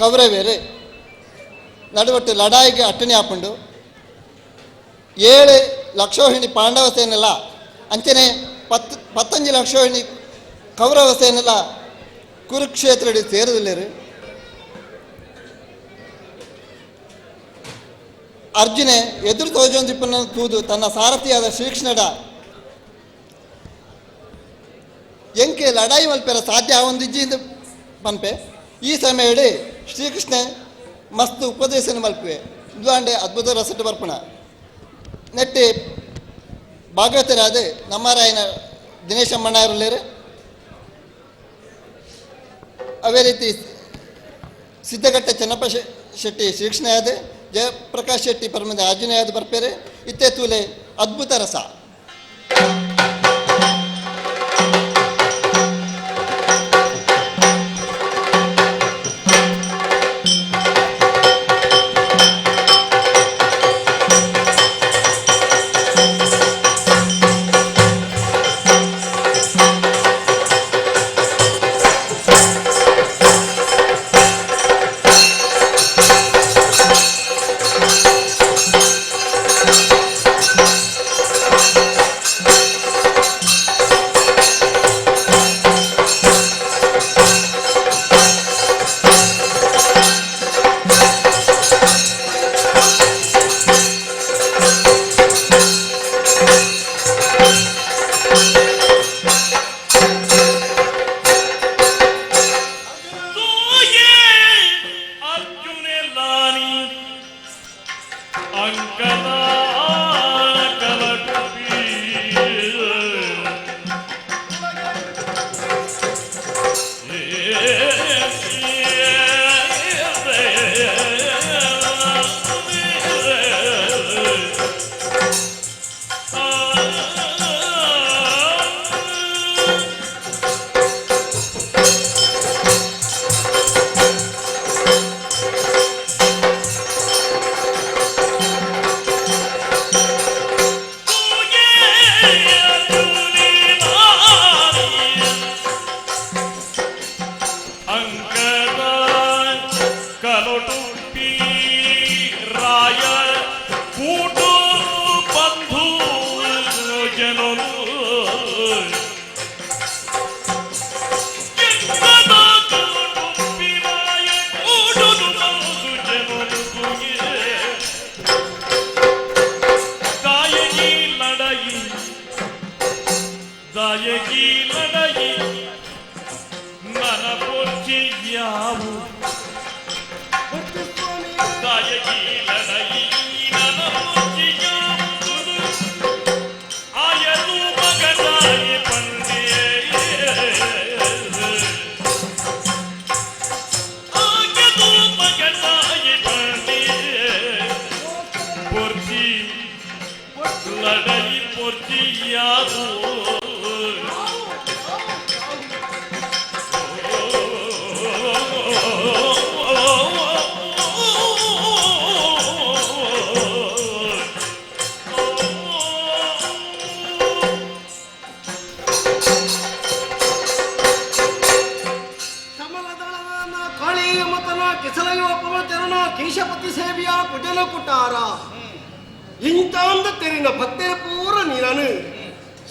ಕೌರವೆರ್ ನಡುವಟ್ಟು ಲಡಾಯಿಗೆ ಅಟ್ಟಣೆ ಆಪುಂಡು. 7 ಲಕ್ಷೋಹಿಣಿ ಪಾಂಡವ ಸೇನೆಲ ಅಂಚನೆ 15 ಲಕ್ಷೋಹಿಣಿ ಕೌರವ ಸೇನೆಲ ಕುರುಕ್ಷೇತ್ರಡ್ ಸೇರುದಿಲ್ಲೆರ್. ಅರ್ಜುನೆ ಎದುರು ತೋಜೊಂದಿಪ್ಪುನ ತೂದು ತನ್ನ ಸಾರಥಿಯಾದ ಶ್ರೀಕೃಷ್ಣಡ ಎಂಕೆ ಲಡಾಯಿ ಮಲ್ಪೆರ ಸಾಧ್ಯ ಆವೊಂದಿಜ್ಜಿ ಪನ್ಪೆ. ಈ ಸಮಯಡ್ ಶ್ರೀಕೃಷ್ಣ ಮಸ್ತ್ ಉಪದೇಶನ ಮಲ್ಪುವೆ. ಇಂದು ಅದ್ಭುತ ರಸಟ್ ಬರ್ಪಣ ನೆಟ್ಟಿ ಭಾಗವತರಾದ ನಮ್ಮರಾಯನ ದಿನೇಶ ಮಣ್ಣಾರುಲ್ಲೇರು. ಅದೇ ರೀತಿ ಸಿದ್ಧಘಟ್ಟ ಚೆನ್ನಪ್ಪ ಶೆಟ್ಟಿ ಶ್ರೀಕೃಷ್ಣಯಾದ, ಜಯಪ್ರಕಾಶ್ ಶೆಟ್ಟಿ ಪರಮದ ಅರ್ಜುನಯಾದ ಬರ್ಪೇರೆ. ಇತ್ತೆ ತೂಲೆ ಅದ್ಭುತ ರಸ.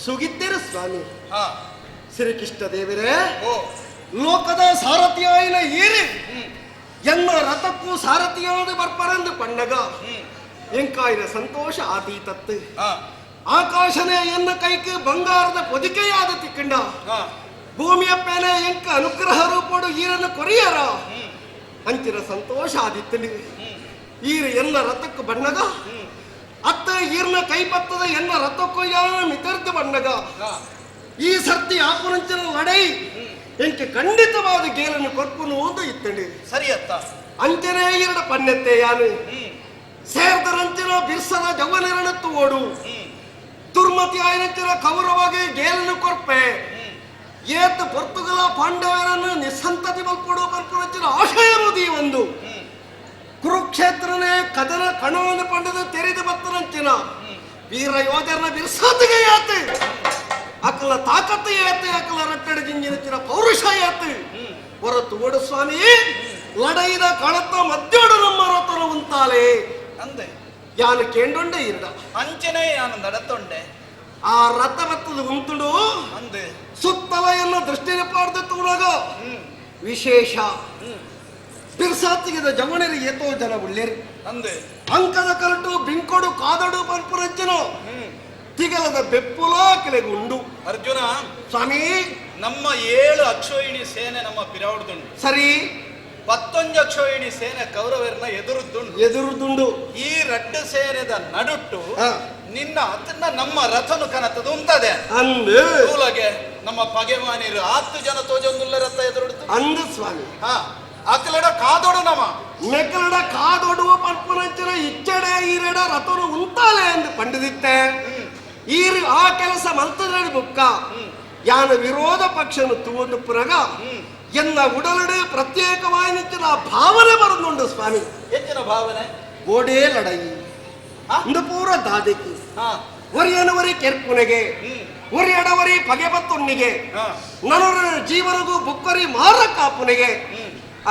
ಸುಗಿದ್ದೇರು ಸ್ವಾಮಿ ಶ್ರೀಕೃಷ್ಣ ದೇವರೇ, ಲೋಕದ ಸಾರಥಿಯಾಯಿನ ಏರಿ ಎನ್ನ ರಥಕ್ಕೂ ಸಾರಥಿಯಾದ ಬರ್ಪರೆಂದು ಪಣ್ಣಗ ಎಂಕಾಯಿನ ಸಂತೋಷ ಆತೀತತ್ತು. ಆಕಾಶನೇ ಎನ್ನ ಕೈக்கு ಬಂಗಾರದ ಪೊದಿಕೆಯಾದ ತಿಕ್ಕಂಡ ಭೂಮಿಯಪ್ಪೇನೆ ಎಂಕ ಅನುಗ್ರಹ ರೂಪೋಡು ಈರನ್ನು ಕೊರಿಯರ ಅಂಚಿನ ಸಂತೋಷ ಆದಿತ್ತನು. ಈರು ಎನ್ನ ರಥಕ್ಕೂ ಬಣ್ಣಗ ಅತ್ತ ಈರ್ನ ಕೈಪತ್ತದ ಎನ್ನ ರಥಕ್ಕೂ ಯಾನ ಮಿತರ್ದು ಬಣ್ಣಗ ಈ ಸರ್ತಿ ಆಪುನಂಚಿನ ಲಡೈ ಎಂಕೆ ಖಂಡಿತವಾದ ಗೇಲನ್ನು ಕೊರ್ಪುನು ಅಂತ ಇತ್ತಂಡಿ. ಸರಿಯತ್ತ ಅಂಚನೆ ಈರಡ ಪನ್ನೆತ್ತೆ ಯಾನು ಸೇರ್ದರಂಚಿನ ಬಿರ್ಸದ ಜವ್ವನಿರಣತ್ತು ಓಡು ದುರ್ಮತಿ ಆಯನಂಚಿನ ಕೌರವಾಗಿ ಗೇಲನ್ನು ಕೊರ್ಪೆ ಏತ್ ಪೊರ್ತುಗಲ ಪಾಂಡವರನ್ನು ನಿಸ್ಸಂತತಿ ಬಲ್ಪಡು ಪರ್ಪುನಂಚಿನ ಆಶಯರುದಿ ಒಂದು ಕುರುಕ್ಷೇತ್ರನೇ ಕದನ ಕಣವನ್ನು ಪಂಡದ ತೆರೆದು ಬತ್ತನಂಚಿನ ವೀರ ಯೋಧರನ ಬಿರ್ಸಾತಿಗೆ ಯಾತೆ ಅಕಲ ತಾಕತ್ತು ಏತೆ ಅಕಲ ರಟ್ಟಡ ಜಿಂಜಿನಚಿನ ಪೌರುಷ ಯಾತೆ ಹೊರತು ಓಡು ಸ್ವಾಮಿ. ಲಡೈದ ಕಳತ ಮಧ್ಯೋಡು ನಮ್ಮ ರಥನ ಉಂತಾಲೆ ಅಂದೆ ಯಾನು ಕೇಂಡೊಂಡೆ ಇರಡ ಅಂಚನೆ ಯಾನು ನಡತೊಂಡೆ ಆ ರಥ ಬತ್ತದ ಉಂತುಡು ಅಂದೆ ಸುತ್ತಲ ಎಲ್ಲ ದೃಷ್ಟಿನ ಪಾಡ್ದ ತೂನಗ ವಿಶೇಷ ಬಿರ್ಸಾತಿಗೆದ ಜವಣರು ಏತೋ ಜನ ಉಳ್ಳೇರು ಅಂದೆ ಅಂಕದ ಕರಟು ಬಿಂಕೊಡು ಕಾದಡು ಪನ್ಪುರಂಚನು ತಿಗಲದ ಬೆಪ್ಪುಲೋ ಕೆಳಗೆ ಉಂಡು. ಅರ್ಜುನ ಸ್ವಾಮಿ, ನಮ್ಮ 7 ಅಕ್ಷೋಹಿಣಿ ಸೇನೆ ನಮ್ಮ ಪಿರಾವುಡುಂಡು. ಸರಿ. 11 ಅಕ್ಷೋಹಿಣಿ ಸೇನೆ ಕೌರವರನ್ನ ಎದುರುದ್ದುಂಡು. ಎದುರುದುಂಡು. ಈ ರಡ್ಡು ಸೇನೆದ ನಡುಟ್ಟು ನಿನ್ನ ಅದನ್ನ ನಮ್ಮ ರಥನು ಕನತದ ಉಂತದೆ ಅಂದು ಮೂಲಗೆ ನಮ್ಮ ಪಗೆಮಾನಿರು 10 ಜನ ತೋಜೊಂದುಲ್ಲ ರಥ ಎದುರುಡ್ದು ಅಂದು ಸ್ವಾಮಿ. ಹಾ ಅಕಲಡ ಕಾದೊಡು ನಮ ಮೆಕ್ಕಲಡ ಕಾದೊಡುವ ಪನ್ಪುರಂಚನ ಇಚ್ಚಡೆ ಈರಡ ರಥನು ಉಂತಾಲೆ ಎಂದು ಪಂಡಿದಿತ್ತೆ. ಈರು ಆ ಕೆಲಸ ಮಲ್ತದ್ರೆ ಬುಕ್ಕ ಯಾನ ವಿರೋಧ ಪಕ್ಷನು ತೂವೊಂದು ಪುರಗ ಎನ್ನ ಉಡಲಡೆ ಪ್ರತ್ಯೇಕವಾಗಿ ನಿಂತಿನ ಭಾವನೆ ಬರುದುಂಡು ಸ್ವಾಮಿ. ಹೆಚ್ಚಿನ ಭಾವನೆ ಗೋಡೆ ಲಡೈ ಇಂದು ಪೂರ ದಾದಿಕ್ಕಿ ಒರಿಯನವರಿ ಕೆರ್ಪುನೆಗೆ ಒರಿ ಎಡವರಿ ಪಗೆ ಬತ್ತುಣ್ಣಿಗೆ ನನರ ಜೀವನಗೂ ಬುಕ್ಕರಿ ಮಾರ ಕಾಪುನೆಗೆ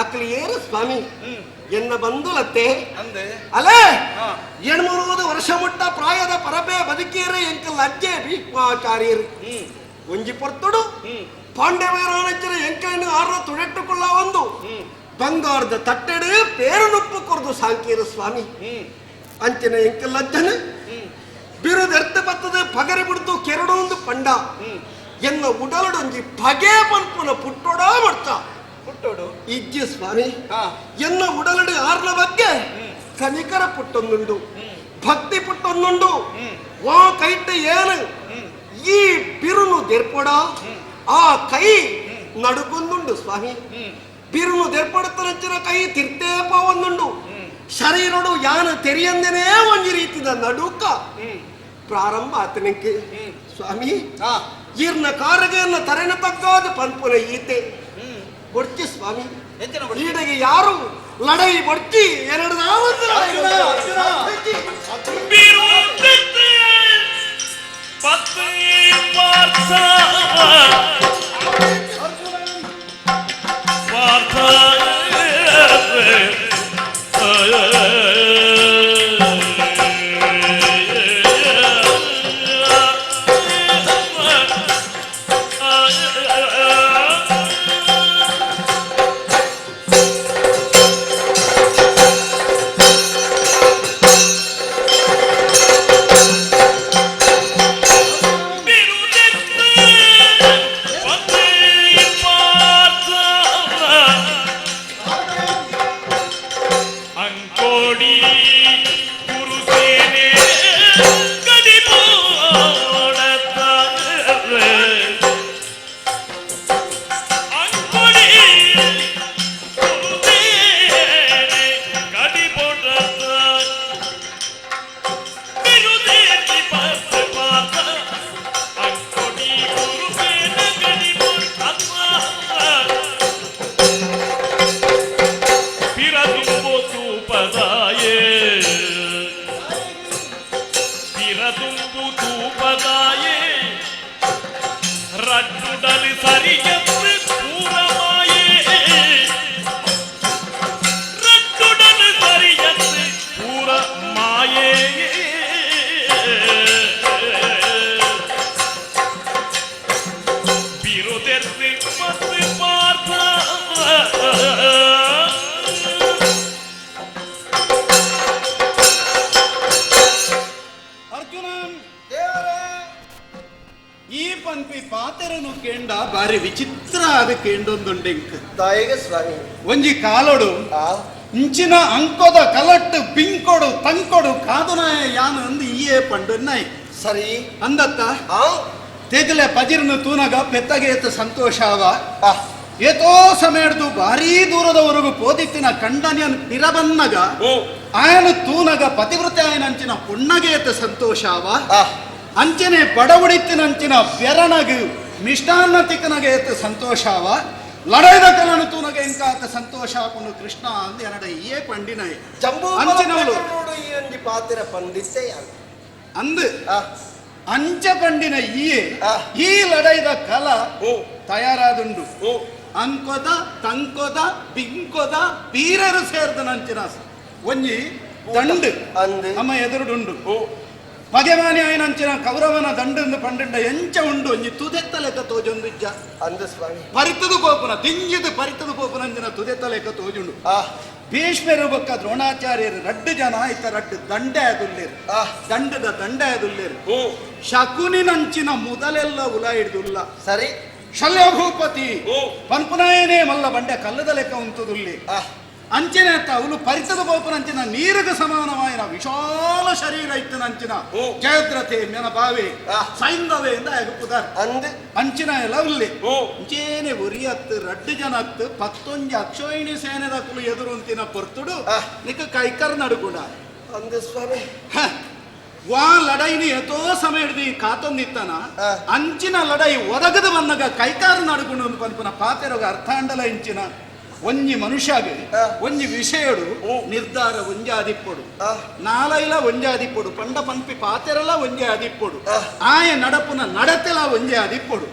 ಅಕ್ಲಿ ಏರು ಸ್ವಾಮಿ ಎನ್ನ ಬಂಧುಲತ್ತೆ ಅಂದೆ ಅಲೇ 800 ವರ್ಷ ಮುಟ್ಟ ಪ್ರಾಯದ ಪರಬೆ ಬದುಕೇರೆ ಎಂಕಲ್ ಅಜ್ಜೆ ಭೀಷ್ಮಾಚಾರ್ಯರು ಒಂಜಿ ಪೊರ್ತುಡು ಪಾಂಡವರಾನಂಚನ ಎಂಕಲನ್ನು ಆರ ತುಡೆಟ್ಟುಕೊಳ್ಳ ಒಂದು ಬಂಗಾರದ ತಟ್ಟೆಡೆ ಪೇರನುಪ್ಪು ಕೊರದು ಸಾಂಕೇರು ಸ್ವಾಮಿ. ಅಂಚಿನ ಎಂಕಲ್ ಅಜ್ಜನ ಬಿರುದೆರ್ತ ಬತ್ತದ ಪಗರಿ ಬಿಡ್ತು ಕೆರಡೊಂದು ಪಂಡ ಎನ್ನ ಉಡಲಡೊಂಜಿ ಪಗೆ ಪನ್ಪುನ ಪುಟ್ಟೊಡ ಮಡ್ತ ಪುಟ್ಟೋಡು ಇಜ್ಜಿ ಸ್ವಾಮಿ. ಎನ್ನ ಉಡಲಡಿ ಆರ್ನ ಬಗ್ಗೆ ಕನಿಕರ ಪುಟ್ಟೊಂದುಂಡು, ಭಕ್ತಿ ಪುಟ್ಟೊಂದುಂಡು. ವಾ ಕೈಟ್ಟ ಏನು ಈ ಬಿರುನು ದೆರ್ಪೊಡ ಆ ಕೈ ನಡುಕೊಂದುಂಡು ಸ್ವಾಮಿ. ಬಿರುನು ದೆರ್ಪಡತನಂಚಿನ ಕೈ ತಿರ್ತೇಪ ಒಂದುಂಡು. ಶರೀರಡು ಯಾನ ತೆರಿಯಂದನೇ ಒಂಜಿ ರೀತಿದ ನಡುಕ ಪ್ರಾರಂಭ ಆತನಕ್ಕೆ ಸ್ವಾಮಿ. ಈರ್ನ ಕಾರಗೆಯನ್ನ ತರೆನ ತಗ್ಗಾದ ಪನ್ಪುನ ಈತೆ ಬೊಡ್ಚಿ ಸ್ವಾಮಿ. ಈಡೆಗೆ ಯಾರು ಲಡೈ ಬೊಡ್ಚಿ ಎರಡು ಒಂಜಿ ಕಾಲೋಡು ಇಂಚಿನ ಅಂಕೋದ ಕಲಟ್ಟು ಬಿಂಕೊಡು ತಂಕೊಡು ಕಾದುನಾಯ ಯಾನು ಅಂದು ಈಯೇ ಪಂಡು ನಾಯಿ ಸರಿ ಅಂದತ್ತ ತೆಗಲೆ ಪಜಿರ್ನು ತೂನಗ ಪೆತ್ತಗೆ ಏತ ಸಂತೋಷ ಅವ. ಏತೋ ಸಮಯಡ್ದು ಭಾರೀ ದೂರದವರೆಗೂ ಪೋದಿತ್ತಿನ ಕಂಡನಿಯನ್ ಪಿರಬನ್ನಗ ಆಯನ ತೂನಗ ಪತಿವ್ರತೆ ಆಯನಂಚಿನ ಪುಣ್ಣಗೆ ಏತ ಸಂತೋಷ ಅವ. ಅಂಚನೆ ಬಡವುಡಿತ್ತಿನಂಚಿನ ಬೆರಣಗು ಮಿಷ್ಟಾನ್ನ ತಿಕ್ಕನಗೆ ಏತ ಸಂತೋಷ ಅವ. ಲಡೈದ ಕಲನು ತೂನಗ ಎಂಕಾತ ಸಂತೋಷ ಆಪುಂಡು ಕೃಷ್ಣ ಅಂದ್ ಎನಡ ಏ ಪಂಡಿನಾಯ್ ಜಂಬೂ ಅಂಚಿನವಳು ಈ ಒಂಜಿ ಪಾತ್ರ ಪಂಡಿತ್ತೆ ಅಂದ್ ಅಂಚ ಪಂಡಿನ ಈ ಈ ಲಡೈದ ಕಲ ತಯಾರಾದುಂಡು. ಅಂಕೊದ ತಂಕೊದ ಬಿಂಕೊದ ಬೀರರು ಸೇರ್ದ ನಂಚಿನ ಒಂಜಿ ದಂಡು ನಮ್ಮ ಎದುರುಡುಂಡು. ಪಗೆಮಾನಿ ಆಯನಂಚಿನ ಕೌರವನ ದಂಡನ್ನು ಪಂಡಂಡ ಎಂಚ ಉಂಡು ಒಂಜಿ ತುದೆತ್ತ ಲೆಕ್ಕ ತೋಜೊಂದು ಇಜ್ಜ ಅಂದು ಸ್ವಾಮಿ. ಪರಿತದು ಪೋಪುನ ದಿಂಜಿದು ಪರಿತದು ಪೋಪುನಂಚಿನ ತುದೆತ್ತ ಲೆಕ್ಕ ತೋಜುಂಡು. ಭೀಷ್ಮರು ಬೊಕ್ಕ ದ್ರೋಣಾಚಾರ್ಯರು ರಡ್ಡು ಜನ ಇತ್ತ ರಡ್ಡು ದಂಡೆ ಆದುಲ್ಲೇರು, ದಂಡದ ದಂಡೆ ಆದುಲ್ಲೇರು. ಶಕುನಿನಂಚಿನ ಮೊದಲೆಲ್ಲ ಉಲ ಹಿಡ್ದುಲ್ಲ. ಸರಿ. ಶಲ್ಯಭೂಪತಿ ಪನ್ಪುನಾಯನೇ ಮಲ್ಲ ಬಂಡೆ ಕಲ್ಲದ ಲೆಕ್ಕ ಉಂತುದುಲ್ಲಿ. ಅಂಚಿನ ಅವನು ಪರಿತದ ಗೋಪುರಂಚಿನ ನೀರಿಗೆ ಸಮಾನವಾಯಿನ ವಿಶಾಲ ಶರೀರ ಇತ್ತನಂಚಿನ ಜಯದ್ರಥೆ ಮೆನ ಬಾವೆ ಸೈಂಧವೆ ಎಂದ ಪುದರ್ ಅಂಚಿನ ಎಲ್ಲ ಉಲ್ಲಿ. ಅಂಚೇನೆ ಒರಿಯತ್ತು ರಡ್ಡು ಜನ ಅತ್ತು ಪತ್ತೊಂಜಿ ಅಕ್ಷೋಹಿಣಿ ಸೇನೆದ ಕುಲು ಎದುರುಂತಿನ ಪೊರ್ತುಡು ನಿಕ್ಕ ಕೈಕರ್ ನಡುಗುಣ ಅಂದು ಸ್ವಾಮಿ. ವಾ ಲಡೈನಿ ಎತೋ ಸಮಯ ಹಿಡ್ದು ಕಾತೊಂದಿತ್ತನ ಅಂಚಿನ ಲಡೈ ಒದಗದ ಬಂದಾಗ ಕೈಕಾರು ನಡುಗುಣ ಪನ್ಪುನ ಪಾತೆರೋಗ ಅರ್ಥಾಂಡಲ ಇಂಚಿನ ಒಂಜಿ ಮನುಷ್ಯಗೆ ಒಂಜಿ ವಿಷಯಡು ನಿರ್ಧಾರ ಒಂಜಿ ಆದಿಪ್ಪೊಡು, ನಾಲೈಲ ಒಂಜಿ ಆದಿಪ್ಪೊಡು, ಪಂಡ ಪನ್ಪಿ ಪಾತೆರಲ ಒಂಜಿ ಆದಿಪ್ಪೊಡು, ಆಯ ನಡಪುನ ನಡತೆಲ ಒಂಜಿ ಆದಿಪ್ಪೊಡು.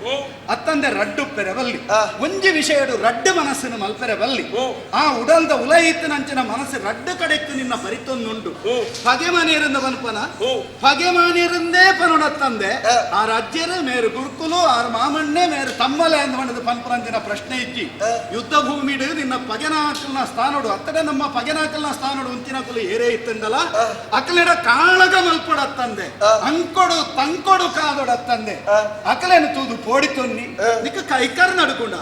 ಅತ್ತಂದೆ ರಡ್ಡು ಪೆರವಲ್ಲಿ ಒಂಜಿ ವಿಷಯಡು ರಡ್ಡು ಮನಸ್ಸಿನ ಮಲ್ಪೆರವಲ್ಲಿ. ಆ ಉಡಲ್ದ ಉಲಯಿತ್ತಿನಂಚಿನ ಮನಸ್ಸು ರಡ್ಡು ಕಡೆಕ್ಕು ನಿನ್ನ ಬರಿತೊಂದುಂಡು. ಪಗೆ ಮನೆಯರಿಂದ ಪನ್ಪನ ಪಗೆ ಮನೆಯರಿಂದೇ ಪನೊಡತ್ತಂದೆ ಆ ರಾಜ್ಯರೇ ಮೇರು ಗುರುಕುಲು ಆರ್ ಮಾಮಣ್ಣೆ ಮೇರು ತಮ್ಮಲೆ ಅಂದ ಪನ್ಪುನಂಚಿನ ಪ್ರಶ್ನೆ ಇಜ್ಜಿ. ಯುದ್ಧ ಭೂಮಿಡು ನಿನ್ನ ಪಗೆನಾಕಲ್ನ ಸ್ಥಾನೋಡು ಅತ್ತಡೆ ನಮ್ಮ ಪಗೆನಾಕಲ್ನ ಸ್ಥಾನೋಡು ಉಂತಿನಕುಲು ಏರೇ ಇತ್ತಂದಲ ಅಕಲೆಡ ಕಾಳಗ ಮಲ್ಪೊಡತ್ತಂದೆ ಅಂಕೊಡು ತಂಕೊಡು ಕಾದೊಡತ್ತಂದೆ ಅಕಲೇನು ತೂದು ಪೋಡಿತೊನ್ನಿ ನಿಕ್ಕ ಕೈಕರ್ ನಡುಕೊಂಡ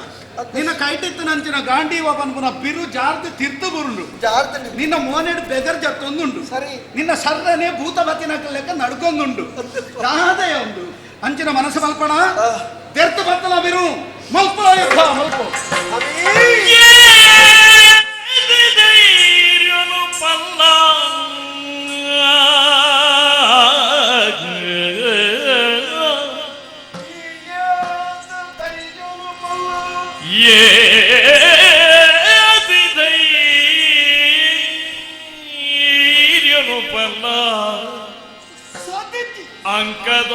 ನಿನ್ನ ಕೈಟಿತ್ತನಂಚಿನ ಗಾಂಡೀವ ಪನ್ಪುನ ಬಿರು ಜಾರ್ದು ತಿರ್ತು ಬುರುಂಡು, ನಿನ್ನ ಮೋನೆಡ್ ಬೆಗರ್ ಜತ್ತೊಂದುಂಡು, ಸರಿ ನಿನ್ನ ಸರ್ರನೆ ಭೂತ ಬತ್ತಿನಕಲ್ ಲೆಕ್ಕ ನಡ್ಕೊಂದುಂಡು. ದಾದೆಯ ಒಂದು ಅಂಚಿನ ಮನಸ್ಸು ಮಲ್ಪಣ ತೆರ್ತು ಬತ್ತಲ ಬಿರು ಮಲ್ಪ ಯುದ್ಧ ಮಲ್ಪ. ಅಂಕದ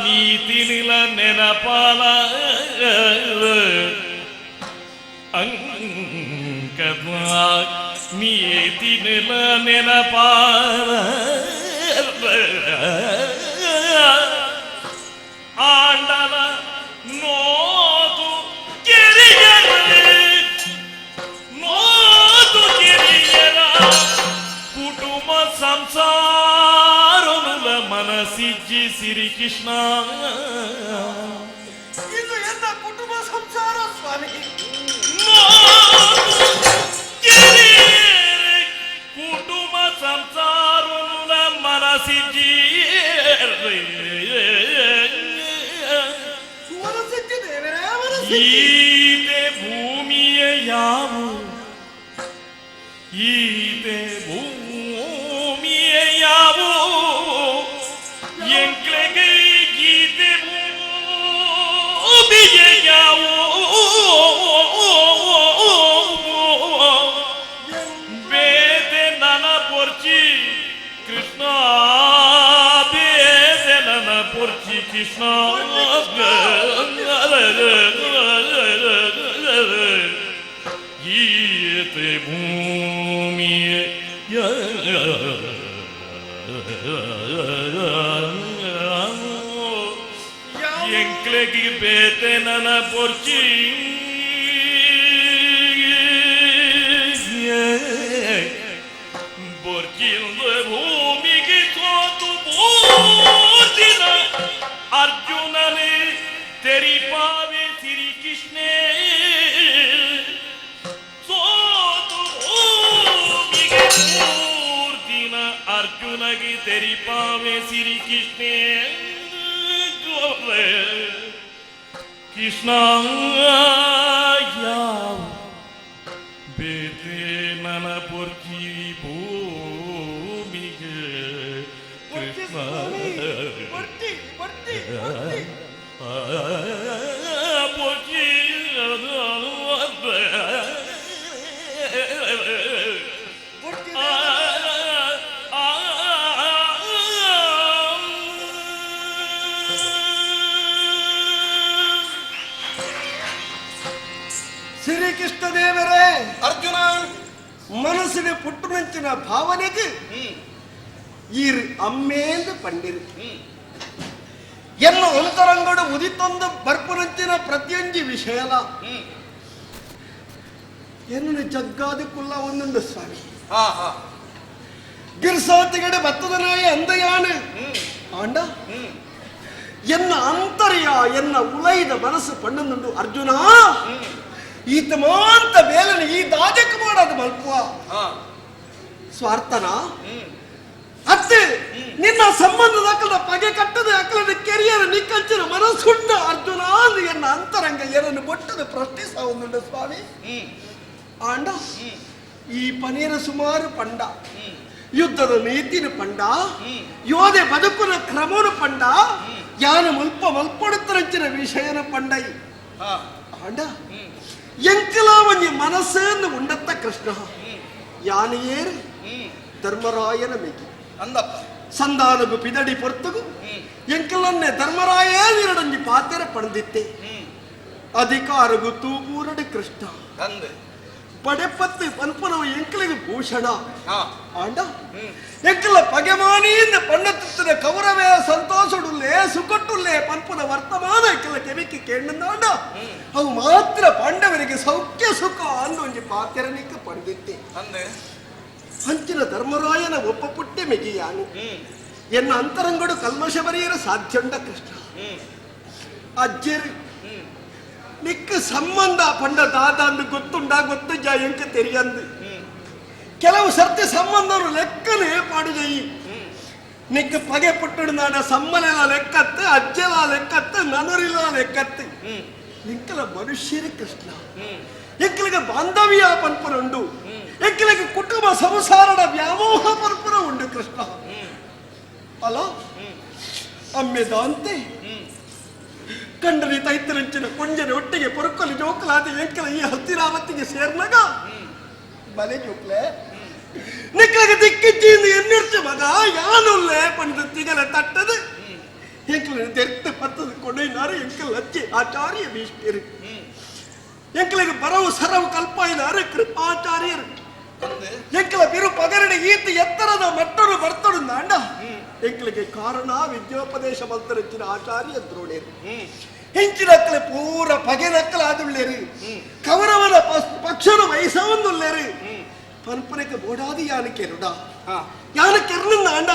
ನೀತಿ ನಿಲ ನೆನಪಾಲ ಅಂಕದ ನೀತಿ ನಿಲ ನೆನಪಾಲ ಆಂಡಲ ನೋದು ಗೆರಿಯರ ನೋದು ಗೆರಿಯರ ಕುಟುಂಬ ಸಂಸಾರನುಲ ಮನಸಿಜ್ಜಿ ಶ್ರೀ ಕೃಷ್ಣ. ಇದು ಎಲ್ಲ ಕುಟುಂಬ ಸಂಸಾರ ಸ್ವಾಮಿ. ಕುಟುಂಬ ಸಂಸಾರನುಲ ಮನಸಿಜ್ಜಿ ಈತೆ ಭೂಮಿಯ ಯಾವು ಈತೆ ಭೂಮಿಯ ಯಾವು ಎಂಕ್ಲೆಗೆ ಗೀತೆ ಭೂಮಿಯ ಯಾವು ಬೇತೆ ನನ ಪೊರ್ಚಿ ಕೃಷ್ಣ ಬೇತೆ ನನ ಪೊರ್ಚಿ ಕೃಷ್ಣ ಗೀತೆ ಭೂಮಿಯ ಎಂಕ್ಲೆಗೆ ಬೇತೆ ನನ ಪೊರ್ಚಿ ಬೊರ್ಚಿಂದ ಭೂಮಿಗೆ ಸೋತು ಬೂರ್ಜಿನ ಅರ್ಜುನನೇ ತೆರಿಪಾವೆ ಶ್ರೀ ಕೃಷ್ಣೇ ಸೋತು ಭೂಮಿಗೆ ಮೂರ್ತಿನ ಅರ್ಜುನಗೆ ತೆರಿಪಾವೆ ಶ್ರೀ ಕೃಷ್ಣೇ ಕೃಷ್ಣ ಯಾವ ಬೇತೆ ನನ ಪೊರ್ಚಿ ಭೂಮಿಗೆ ಕೃಷ್ಣ ಪೊರ್ಚಿ ಮನಸ್ಸಿನ ಪುಟ್ಟುನಂಚಿನ ಭಾವನೆಗೆ ಈರು ಅಮ್ಮೇಂದು ಪಂಡಿರು. ಎನ್ನ ಅಂತರಂಗಡು ಉದಿತೊಂದು ಬರ್ಪುನಂಚಿನ ಪ್ರತಿಯೊಂಜಿ ವಿಷಯಲ ಎನ್ನ ಜಗ್ಗಾದ ಕುಲ್ಲ ಒಂದುಂಡು ಸ್ವಾಮಿ. ಗಿರ್ಸಾತಿಗಡೆ ಬತ್ತದ ನಾಯಿ ಅಂದಯಾನು ಆಂಡ ಎನ್ನ ಅಂತರ್ಯ ಎನ್ನ ಉಲೈದ ಮನಸ್ಸು ಪಣ್ಣುಂಡು ಅರ್ಜುನ ಈತ ಮಾಂತ ಬೇಲನ ಈ ದಾಜಕ್ಕೆ ಮಾಡೋದು ಮಲ್ಪುವ ಸ್ವಾರ್ಥನ ಅತ್ತೆ ನಿನ್ನ ಸಂಬಂಧದ ಅಕ್ಕಲ ಪಗೆ ಕಟ್ಟದ ಅಕ್ಕಲದ ಕೆರಿಯರ ನಿಕ್ಕಂಚಿನ ಮನಸ್ಸುಂಡ ಅರ್ಜುನ ಎನ್ನ ಅಂತರಂಗ ಏನನ್ನು ಬೊಟ್ಟದ ಪ್ರಶ್ನಿಸ ಒಂದುಂಡು ಸ್ವಾಮಿ. ಆಂಡ ಈ ಪನೀರ ಸುಮಾರು ಪಂಡ ಯುದ್ಧದ ನೀತಿನ ಪಂಡ ಯೋಧೆ ಬದುಕುನ ಕ್ರಮನು ಪಂಡ ಯಾನು ಮಲ್ಪ ಮಲ್ಪಡುತ್ತರಂಚಿನ ವಿಷಯನ ಪಂಡೈ. ಆಂಡ ಎಂಕಲಾವಂಜಿ ಮನಸ್ಸನ್ನು ಉಂಡತ್ತ ಕೃಷ್ಣ ಯಾನು ಏರು ಧರ್ಮರಾಯನ ಮೆಗಿ ಅಂದಪ್ಪ ಸಂಧಾನಗು ಪಿದಡಿ ಪೊರ್ತುಗು ಎಂಕಲನ್ನೇ ಧರ್ಮರಾಯ ನೀರಡಂಜಿ ಪಾತೆರ ಪಣದಿತ್ತೆ ಅಧಿಕಾರಗು ತೂಪೂರಡು ಕೃಷ್ಣ ಅಂದೆ ಪಡೆಪತ್ತು ಪನ್ಪನವು ಎಂಕಲಿಗೆ ಭೂಷಣ. ಆಂಡ ಎಂಕಲ ಪಗೆಮಾನಿಯಿಂದ ಪಣ್ಣತ್ತಿನ ಕೌರವೇ ಸಂತೋಷಡುಲ್ಲೆ ಸುಖಟ್ಟುಲ್ಲೆ ಪನ್ಪುನ ವರ್ತಮಾನ ಎಂಕಲ ಕೆವಿಕ್ಕೆ ಕೇಂದ್ರ ಅವು ಮಾತ್ರ ಪಾಂಡವರಿಗೆ ಸೌಖ್ಯ ಸುಖ ಅಂದೊಂಜಿ ಪಾತೆರನಿಕ್ಕೆ ಪಡೆದಿತ್ತೆ. ಅಂದೆ ಅಂಚಿನ ಧರ್ಮರಾಯನ ಒಪ್ಪ ಪುಟ್ಟೆ ಮೆಗಿಯಾನು ಎನ್ನ ಅಂತರಂಗಡು ಕಲ್ಮಶ ಬರೆಯಲು ಸಾಧ್ಯಂಡ ಕೃಷ್ಣ. ಅಜ್ಜರು ನಿಕ್ಕ ಸಂಬಂಧ ಪಂಡ ದಾದ ಅಂದು ಗೊತ್ತುಂಡ ಗೊತ್ತು ಜಾ ಎಂಕ ತೆರಿಯಂದು ಕೆಲವು ಸರ್ತಿ ಸಂಬಂಧನು ಲೆಕ್ಕನೆ ಪಾಡು ಜಯಿ ನಿಕ್ಕ ಪಗೆ ಪುಟ್ಟಡು ನಾಡ ಸಮ್ಮನೆಲ ಲೆಕ್ಕತ್ತು ಅಜ್ಜಲ ಲೆಕ್ಕತ್ತು ನನರಿಲ ಲೆಕ್ಕತ್ತು ಎಂಕಲ ಮನುಷ್ಯರು ಕೃಷ್ಣ ಎಂಕಲಿಗೆ ಬಾಂಧವ್ಯ ಪನ್ಪನ ಉಂಡು ಎಂಕಲಿಗೆ ಕುಟುಂಬ ಸಂಸಾರದ ವ್ಯಾಮೋಹ ಪನ್ಪನ ಉಂಡು ಕೃಷ್ಣ. ಅಲ್ಲ ಅಮ್ಮೆದಾಂತೆ ಕಂಡನಿ ತೈತರಂಚಿನ ಕೊಂಜನ ಒಟ್ಟಿಗೆ ಪೊರುಕಲು ಜೋಕಲಾದ ಎಂಕಲ ಈ ಹತ್ತಿರಾವತ್ತಿಗೆ ಸೇರ್ನಾಗ ಬಲೆ ಜೋಕ್ಲೆ ನಿಕ್ಕಲಿಗೆ ದಿಕ್ಕಿಚ್ಚಿಂದ ಎನ್ನಿರ್ಚ ಮಗ ಯಾನುಲ್ಲೆ ಪಂಡ ತಿಗಲ ತಟ್ಟದು ಎಂಕಲ ತೆರ್ತ ಪತ್ತದ ಕೊಡೈನಾರು ಎಂಕಲ್ ಅಜ್ಜಿ ಆಚಾರ್ಯ ಭೀಷ್ಮರು ಎಂಕಲಿಗೆ ಬರವು ಸರವು ಕಲ್ಪಾಯಿನಾರು ಕೃಪಾಚಾರ್ಯರು ಎಂಕಲ ಬಿರು ಪಗರಡೆ ಈತ ಎತ್ತರದ ಮಟ್ಟರು ಬರ್ತಡು ನಾಂಡ ಎಂಕಲಿಗೆ ಕಾರಣ ವಿದ್ಯೋಪದೇಶ ಮಲ್ತರಚ್ಚಿನ ಆಚಾರ್ಯ ದ್ರೋಣೇರು ಹೆಂಚಿನಕ್ಕಲೆ ಪೂರ ಪಗೆನಕ್ಕಲ ಆದುಳ್ಳೇರು ಕೌರವನ ಪಕ್ಷನ ವಯಸ್ಸವೊಂದುಳ್ಳೇರು ಪನ್ಪನಕ್ಕೆ ಬೋಡಾದಿ ಯಾನು ಕೆರುಡ ಯಾನು ಕೆರ್ನ ಆಂಡ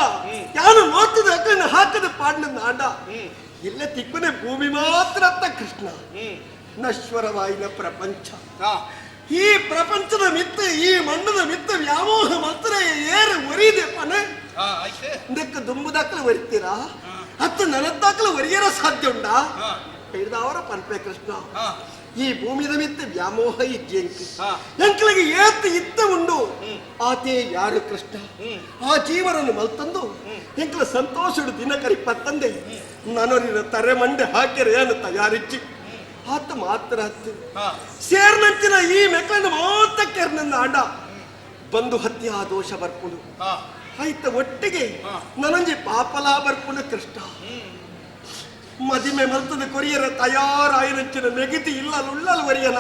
ಯಾನು ಮೋತದ ಅಕ್ಕನ ಹಾಕದ ಪಾಡ್ನ ಆಂಡ ಇಲ್ಲ ತಿಕ್ಕನೆ ಭೂಮಿ ಮಾತ್ರ ಅತ್ತ ಕೃಷ್ಣ ನಶ್ವರವಾಯಿನ ಪ್ರಪಂಚ. ಈ ಪ್ರಪಂಚದ ಮಿತ್ತ ಈ ಮಣ್ಣದ ಮಿತ್ತ ವ್ಯಾಮೋಹ ಮಾತ್ರ ಏರು ಒರಿದೆ ಪನೆ ಇದಕ್ಕೆ ದುಂಬುದಾಕಲು ಒರಿತೀರಾ ಹತ್ತು ನನದ್ದಾಕಲು ಒರಿಯರ ಸಾಧ್ಯ ಉಂಟಾ ಹಿಡ್ದವರ ಪನ್ಪೆ ಕೃಷ್ಣ. ಈ ಭೂಮಿದ ಮಿತ್ತ ವ್ಯಾಮೋಹ ಇಜ್ಜೆಂಕ್ ಎಂಕಲಿಗೆ ಏತ್ ಇತ್ತ ಉಂಡು ಆತೇ ಯಾರು ಕೃಷ್ಣ ಆ ಜೀವನನ್ನು ಮಲ್ತಂದು ಎಂಕಲ ಸಂತೋಷಡು ದಿನ ಕರಿಪತ್ತಂದೆ ನನರಿನ ತರೆ ಮಂಡೆ ಹಾಕ್ಯರೆ ಏನು ತಯಾರಿಚ್ಚಿ ಆತ ಮಾತ್ರ ಹತ್ತು ಸೇರ್ನಂಚಿನ ಈ ಮೆಕ್ಕಲನ್ನು ಮಾತಕ್ಕೆರ್ನನ್ನ ಆಂಡ ಬಂದು ಹತ್ಯೆ ಆ ದೋಷ ಬರ್ಪುಡು ಆಯ್ತ ಒಟ್ಟಿಗೆ ನನಂಜಿ ಪಾಪಲಾ ಬರ್ಪುಡು ಕೃಷ್ಣ ಮದಿಮೆ ಮಲ್ತದ ಕೊರಿಯರ ತಯಾರಾಯಿನಂಚಿನ ಮೆಗಿತಿ ಇಲ್ಲ ಉಳ್ಳಲ್ ಒರಿಯನ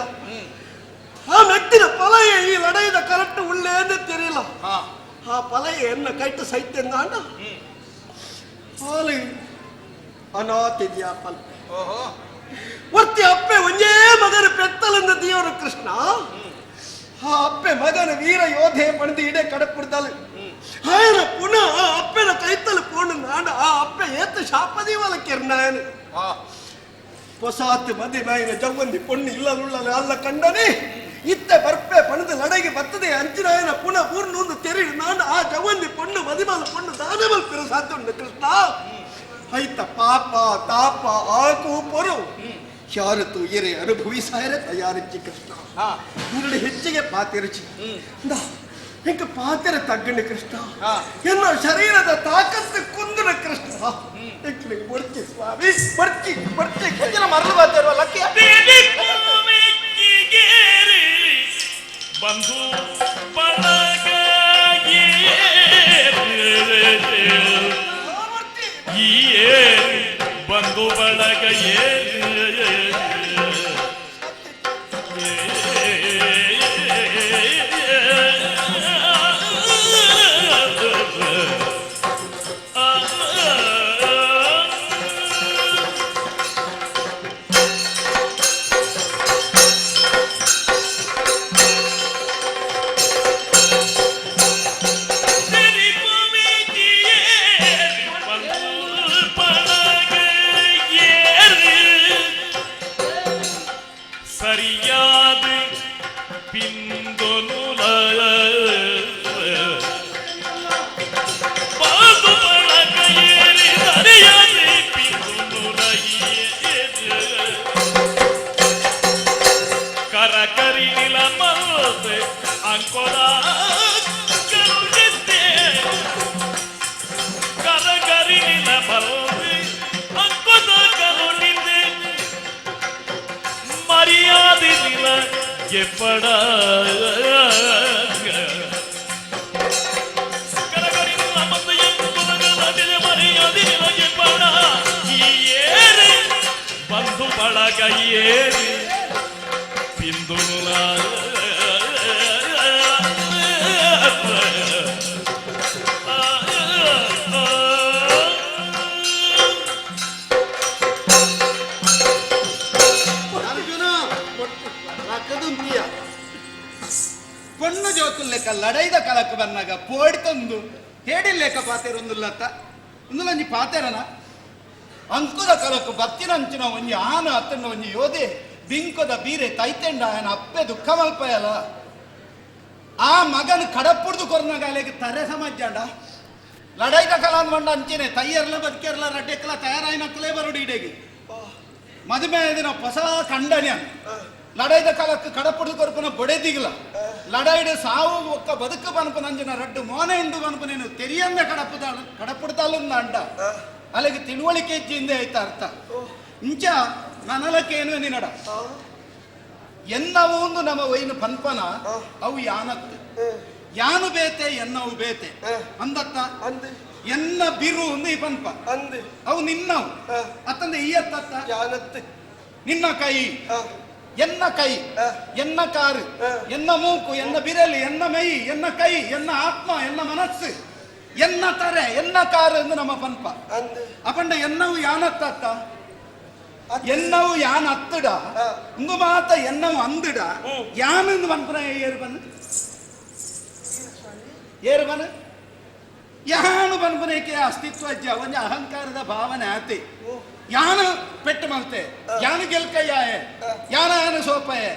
ಆ ಮೆಗ್ದಿನ ಪಲಯ ಈ ಲಡೈದ ಕರೆಕ್ಟ್ ಉಳ್ಳೇಂದು ತೆರಿಯಲ್ಲ ಆ ಪಲಯ ಎನ್ನ ಕೈಟ್ಟು ಸೈತ್ಯ ಆಂಡ ಹಾಲು ಅನಾಥಿದ್ಯಾ ಪಲ್ಪೆ ಒತ್ತಿ ಅಪ್ಪೆ ಒಂದೇ ಮಗನ ಪೆತ್ತಲಿಂದ ದೇವರು ಕೃಷ್ಣ ಆ ಅಪ್ಪೆ ಮಗನ ವೀರ ಯೋಧೆ ಪಣದು ಇಡೆ ಕಡಪುಡ್ದಲು ఆయన ಪುನಃ ಆ ಅಪ್ಪೆನ ಕೈತಲು ಪೋಣು ನಾಡ ಆ ಅಪ್ಪೆ ಏತ ಶಾಪದೀವಲ ಕೆರ್ನಾಯನು ಹೊಸಾತ್ ಮದಿ ಮಾಯಿನ ಜವ್ವಂದಿ ಪೊಣ್ಣು ಇಲ್ಲ ಉಳ್ಳಲ ಅಲ್ಲ ಕಂಡನೆ ಇತ್ತ ಬರ್ಪೆ ಪಣದು ಲಡಗೆ ಬರ್ತದೆ ಅಂಚಿನಾಯನ ಪುನಃ ಊರ್ನೊಂದು ತೆರಿ ನಾನು ಆ ಜವ್ವಂದಿ ಪೊಣ್ಣು ಮದಿಮಾಲ ಪೊಣ್ಣು ದಾನಮಲ್ ಪಿರ ಸಾಧ್ಯ ಉಂಡು ಕೃಷ್ಣ ಐತ ಪಾಪ ತಾಪ ಆಕು ಪೊರು ಯಾರು ತುಯರೆ ಅನುಭವಿಸಾಯರೆ ತಯಾರಿಚ್ಚಿ ಕೃಷ್ಣ ಇನ್ನು ಹೆಚ್ಚಿಗೆ ಪಾತಿರುಚಿ ಇಂಕ ಪಾತೆರ ತಗ್ಗಣ ಕೃಷ್ಣ ಎನ್ನ ಶರೀರದ ತಾಕತ್ತು ಕುಂದನ ಕೃಷ್ಣ ಎಂಕ್ಲಿಗೆ ಬರ್ತಿ ಸ್ವಾಮಿ ಬರ್ತಿ ಬರ್ತಿ ಹೆಚ್ಚಿನ ಮರಳು ಬಾತಿರುವ ಲಕ್ಕಿಯ ಬಂಧು ಬಂಧು ಬಳಗ ನಿಲಗೆ ಪಡ ಬಂಧು ಬಳಗ ಏರಿ ಬಿಂದು ಅರ್ಜುನ ರಕ್ಕದುಂತಿಯ ಪೊಣ್ಣು ಜೋಕುಲ್ಲೆಕ್ಕ ಲಡೈದ ಕಲಕ್ ಬನ್ನಾಗ ಪೋಡಿ ತಂದು ಹೇಡಿಲ್ಲೆಕ್ಕ ಪಾತೆರೊಂದುಲ್ಲತ್ತ ಇಂದುಲಂಜಿ ಪಾತೆರನ ಅಂಕುದ ಕಲಕು ಬತ್ತಿನಂಚಿನ ಒಂಜಿ ಆನ ಅತ್ತನ್ನ ಒಂಜಿ ಯೋಧೆ ಬಿಂಕದ ಬೀರೆ ತೈತೆಂಡ ಆಯನ ಅಪ್ಪೆ ದುಃಖ ಮಲ್ಪಯಲ ಆ ಮಗನ ಕಡಪುಡ್ದು ಕೊರ್ನಾಗ ಅಲೆಗೆ ತರೆ ಸಮಾಜಂಡ ಲಡೈದ ಕಲಾನ್ ಮಂಡ ಅಂಚೆನೆ ತಯ್ಯರ್ಲ ಬದುಕೆರ್ಲ ರಡ್ಡೆಕ್ಲ ತಯಾರಾಯಿನಕ್ಕಲೇ ಬರುಡು ಇಡೆಗೆ ಮದುವೆ ದಿನ ಹೊಸ ಕಂಡನ್ಯ ಲಡೈದ ಕಾಲಕ್ಕೆ ಕಡಪುಡ್ದು ಕೊರ್ಪುನ ಬೊಡೆದಿಗ್ಲ ಲಡೈಡು ಸಾವು ಒಕ್ಕ ಬದುಕು ಬನ್ಪು ನಂಜಿನ ರಡ್ಡು ಮೋನೆ ಉಂಡು ಬನ್ಪು ನೀನು ತೆರಿಯಂದೆ ಕಡಪುದಾಳು ಕಡಪುಡ್ತಾಲುಂದ ಅಂಡ ಅಲ್ಲಿಗೆ ತಿಳುವಳಿಕೆ ಇಜ್ಜಿಂದೆ ಆಯ್ತ ಅರ್ಥ ಇಂಚ ನನಲಕ್ಕೇನು ನಿನಡ ಎನ್ನವು ಒಂದು ನಮ್ಮ ವೈನು ಪನ್ಪನ ಅವು ಯಾನತ್ತು ಯಾನು ಬೇತೆ ಎನ್ನವು ಬೇತೆ ಅಂದತ್ತ ಅಂದು ಎನ್ನ ಬಿರು ಒಂದು ಈ ಪನ್ಪ ಅಂದು ಅವು ನಿನ್ನವು ಅತ್ತಂದೆ ಈ ಅತ್ತತ್ತ ಯಾನತ್ತು ನಿನ್ನ ಕೈ ಎನ್ನ ಕೈ ಎನ್ನ ಕಾರು ಎನ್ನ ಮೂಕು ಎನ್ನ ಬಿರಲಿ ಎನ್ನ ಮೈ ಎನ್ನ ಕೈ ಎನ್ನ ಆತ್ಮ ಎನ್ನ ಮನಸ್ಸು ಎನ್ನ ತರೆ ಎನ್ನ ಕಾರು ಎಂದು ನಮ್ಮ ಪನ್ಪ ಅಂದು ಅಪಂಡ ಎನ್ನವು ಯಾನತ್ತತ್ತ ಎನ್ನವು ಯಾನ್ ಅತ್ತಡ ಇಂದು ಮಾತ ಎನ್ನವು ಅಂದಿಡ ಯಾನಂದು ಪನ್ಪನ ಏರು ಬನ್ನು ಏರು ಬನ್ನು ಯಾನು ಪನ್ಪನೇಕೆ ಅಸ್ತಿತ್ವ ಅಜ್ಜ ಒಂಜಿ ಅಹಂಕಾರದ ಭಾವನೆ ಆತಿ ಯಾನು ಪೆಟ್ಟು ಮಲ್ತೆ ಯಾನು ಗೆಲ್ಕಯ್ಯಾಯೆ ಯಾನ ಯಾನು ಸೋಪಯೆ